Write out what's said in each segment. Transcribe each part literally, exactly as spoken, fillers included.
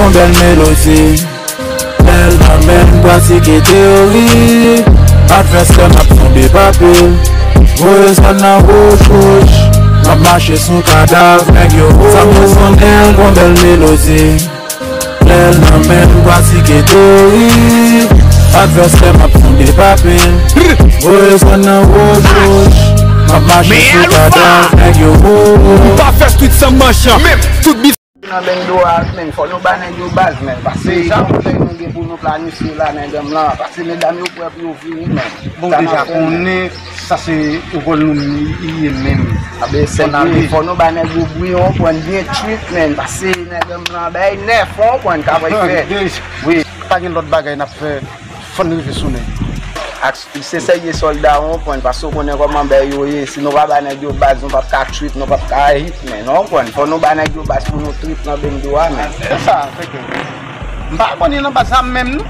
Yon bèl melodi, bèl nan men m pratike teyori. Advèsè m ap tonbe pa pil. Voye zòn nan wouch wouch. M ap mache sou kadav nèg yo. Sa m rezonnen l gon bèl melodi. Bèl nan men m pratike teyori. Advèsè m ap tonbe pa pil. Voye zòn nan wouch wouch. M ap mache sou kadav nèg yo. M pa fè street san manch. Menm tout bif. Nan bendo a, men fò nou ba nèg yo baz, men. Pase jan nou fè nou gen pou nou planifye la, nèg m lan. Pase medam yo prè pou yo vini, men. Bon, deja konnen, sa se wòl nou li ye menm. Abe, fò nou ba nèg yo bri, yon pwen byen trip, men. Pase nèg m lan, bay nèf, yon pwen, ka pral fè. Wi. Pa gen lòt bagay n ap fè. Fò n rive sou nèg. Ak se serye sòlda, ou konprann, paske ou konnen kòman bèy yo ye. Si nou pa ba nèg yo baz, nou p ap ka trip, nou p ap ka hit, men, ou konprann. Fò nou ba nèg yo baz pou nou trip nan bendo a, men. Se sa, se ke. M pa abòne nan baz la menm, non.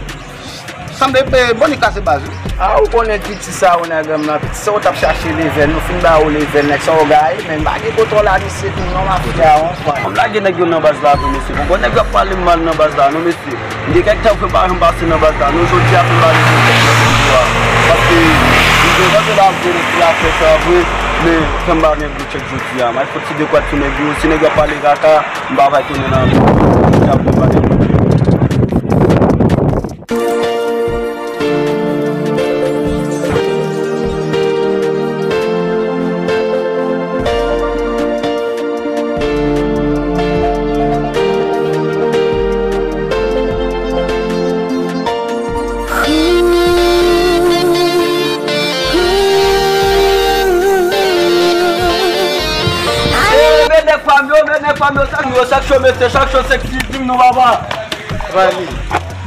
Sanble, eh, Boni kraze baz, wi. A, ou konnen piti sa, ou nèg m lan. Piti sa, ou t ap chache levèl. Nou fin ba ou levèl, nèg sa, ou gaye, men pa gen kontwòl a misye tou, non, mafya, ou konprann. Fò m lage nèg yo nan baz la tou, mesye. Bon, bon, nèg yo ap pale m mal nan baz la, non, mesye. M gen kèk tan frè m pa janm pase nan baz la non, jodi a frè m pa janm pase nan baz la. Paske m te panse pa vre nèg ki la fè sa vre, men frè m pa gen gwo tchèk jodi a. M al fè ti dekwat sou nèg yo, si nèg yo ap pale kaka, m pa pral tounen nan Chak cho mesye, chak cho seksi, di m non papa.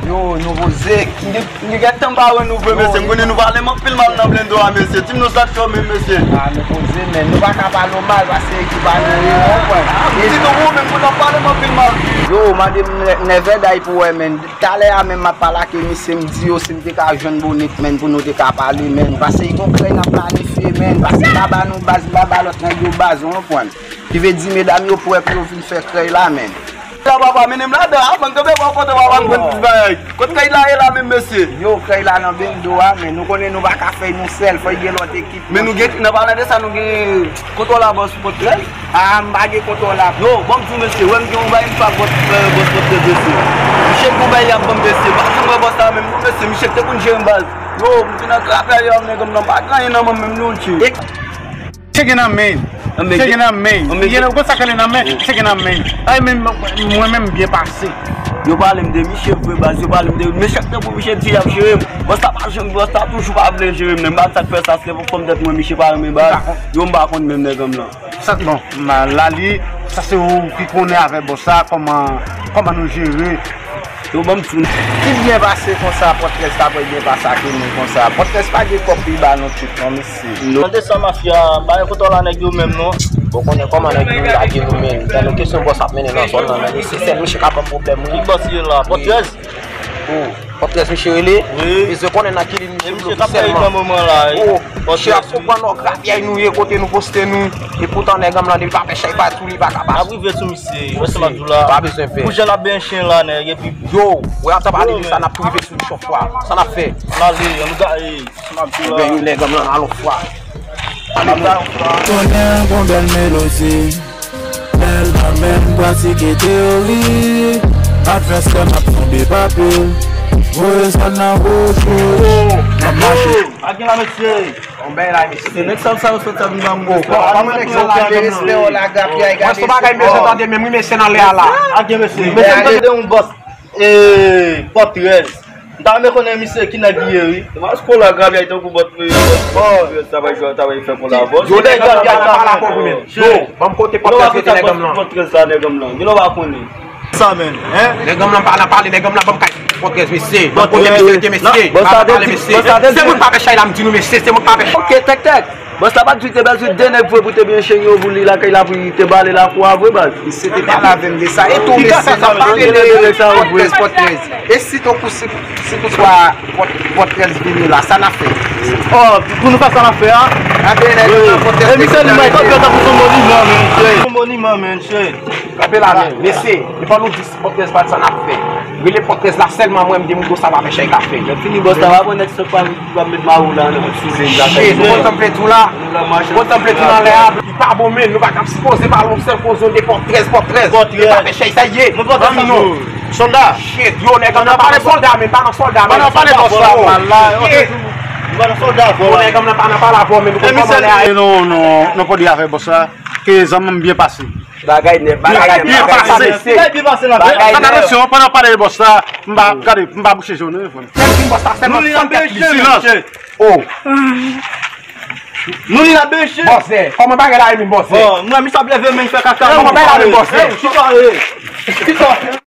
Yo, nou poze. M gen, m gen kèk tan m pa wè nou vre, mesye. M konnen nou pale m anpil mal nan blendo a, mesye. Di m nou sa k cho menm, mesye. A, nou poze, men nou pa ka pale w mal, paske ekip a nou ye, ou konprann. M di nou, ou menm, pou n ap pale m anpil mal. Yo, mande m nè-, nèvè day pou wè, men. Talè a menm, m ap pale ak misye, m di yo si m te ka jwenn Bonit, men, pou nou te ka pale, men. Paske gon krèy n ap planifye, men. Paske m pa ba nou baz, m pa ba lòt nèg yo baz, ou konprann. Ki vle di, medam yo prè pou yo vin fè krèy la, men. La papa, mennen m ladan, avan m kanpe bò kote papa m pran plis bagay. Kot krèy la ye la menm, mesye? Yo, krèy la nan bendo a, men nou konnen nou pa ka fè nou sèl, fò gen lòt ekip. Men nou gen, nan palan de sa, nou gen kontwòl a bòs Pòtrèz. A, m pa gen kontwòl a. Yo, ban m di w, mesye, wè m gen yon bagay m fè ak bòs, eh, bòs Pòtrèz, mesye. Misye m gon bagay y ap ban m, mesye. M pa janm wè bòs la menm, non, mesye. Misye k te konn jere m baz. Yo, m vin antre avè yo, nèg m nan pa gen anyen nan men m menm, non, tchè. Misye gen nan men. Misye gen nan men. Misye gen nan, konsa k rele nan men. Misye gen nan men. Ay, men mwen menm m byen pase. Yo pale m de misye vre baz, yo pale m de, men chak tan pou misye di y ap jere m. Bòs la pa janm, bòs la toujou pa vle jere m, men m pa sa k fè sa, se pou fòm tèt mwen, misye pa renmen baz. Yo, m pa konn menm nèg m lan. Sa, bon, ma, la li, sa se ou ki konnen avè bòs la, kòman, kòman nou jere. Yo, ban m di w. Li byen pase konsa, Pòtrèz ta pral byen pase ak nou konsa. Pòtrèz pa gen kòb pou l ba nou trip non, mesye. Tande sa, mafya, pa gen kontwòl a nèg yo menm non. Bon, konnen kòman nèg yo lage nou, men. Tande kesyon bòs ap mennen nan zòn nan, men se sèl misye k ap ban m pwoblèm, wi. Ki bòs ye la? Pòtrèz? Oh, Pòtrèz misye rele? Wi. Bezwen konnen nan ki liy misye bloke sèlman. Oh, misye ap konprann non, gravyay nou ye, kote nou poste nou. Epoutan nèg m lan, depi l pa fè chay pa tou, li pa ka pase. N ap rive sou misye, wè sa m ap di w la. Pa bezwen pè. Pou jan n ap benyen chen la, nèg, epi. Yo, wè ap ta pale de sa, n ap tou rive sou li yon fwa. Sa n ap fè? N ale, ann gaye, sa m ap di w la. Ebyen, yo, nèg m lan, alon fwa. Alon fwa. Konnen gon bèl melodi. Bèl nan men m pratike teyori. Advèsè m ap tonbe pa pil. Voye zòn nan wouch wouch. M ap mache. Ak gen la, mesye. Yon bèl la, mesye. Se nèg sal sa yo sot sa vin ba m gwo. Kòman nèg sa yo gen respè yo la, grapyay, gade se bagay m bezwen tande menm, wi, mesye, nan lè a la. Ak gen, mesye. Mesye, m tande yon bòs, eh, Pòtrèz. M ta renmen konnen misye ki nèg li ye, wi. Mas kola gravyay tankou bòt, wi, bòt, bòt, sa va jwe, sa va fè kola, bòs. Yo, nèg gravyay sa, pale ak ou menm. Yo, ban m kote Pòtrèz mete nèg m lan. Pòtrèz la, nèg m lan. Yo, nou pa konnen. Sa, men, hein? Nèg m lan pa la pale, nèg m lan ban m kay Pòtrèz, mesye. Ban m kote misye rete, mesye. Pa pale, mesye. Se mwen k pa fè chay la, m di nou, mesye, se mwen k pa fè chay. Ok, tèk, tèk. Bòs la pa t di te bezwen de nèg vre pou te byen chenye yo pou li lakay la pou li te bale lakou a vre baz. Misye te pale avè m de sa. E tou mesye, n ap pale de pòt trèz, pòt trèz. E si tankou si, si toutfwa pòt, pòt trèz vini la, sa n ap fè? Oh, pou nou fè sa n ap fè a? Antre nèg nan pòt trèz. E misye li mwen, kòm yo ta pou son moniman, men, chè. Son moniman, men, chè. Kanpe la, men, mesye, depi nou di pòt trèz pa sa n ap fè. Rele pòt trèz la sèlman, mwen, m di moun konsa pa fè chay kafe. Lè fini bòs la, va pran nèg sòt pa, pa met mawou la, nan sou lil la. Shit, ou konn sa m fè tou la? Ou konn sa m fè tou nan lè a? Li pa bon, men, nou pa t ap sipoze pale yon sèl koze de pòt trèz, pòt trèz. Pòt trèz. E pa fè chay sa ye. Mwen pòt trèz sa non. Sòlda. Shit, yo, nèg an nan pale sòlda, men, pa nan sòlda, men. Pa nan pale bòs la mal la. Shit. Yo, nèg an nan pa nan pale avè w, men, nou konn kòman lè a ye. Non, non, non, pa di afè bòs la. Ke zanmi m byen pase. Bagay nèt, bagay nèt, bagay nèt. Bagay byen pase la. Bagay nèt. Atansyon, pandan w pale de bòs la, m pa, gade, m pa bouche je w non, frè m. Tèl di bòs la, sèlman san tèt li, silans. Oh. Nou li la bèche. Bòsè, kòman bagay la ye menm bòsè? Bon, mwen, misye ap leve men fè kaka. Kòman bagay la menm bòsè? Chita, eh. Chita.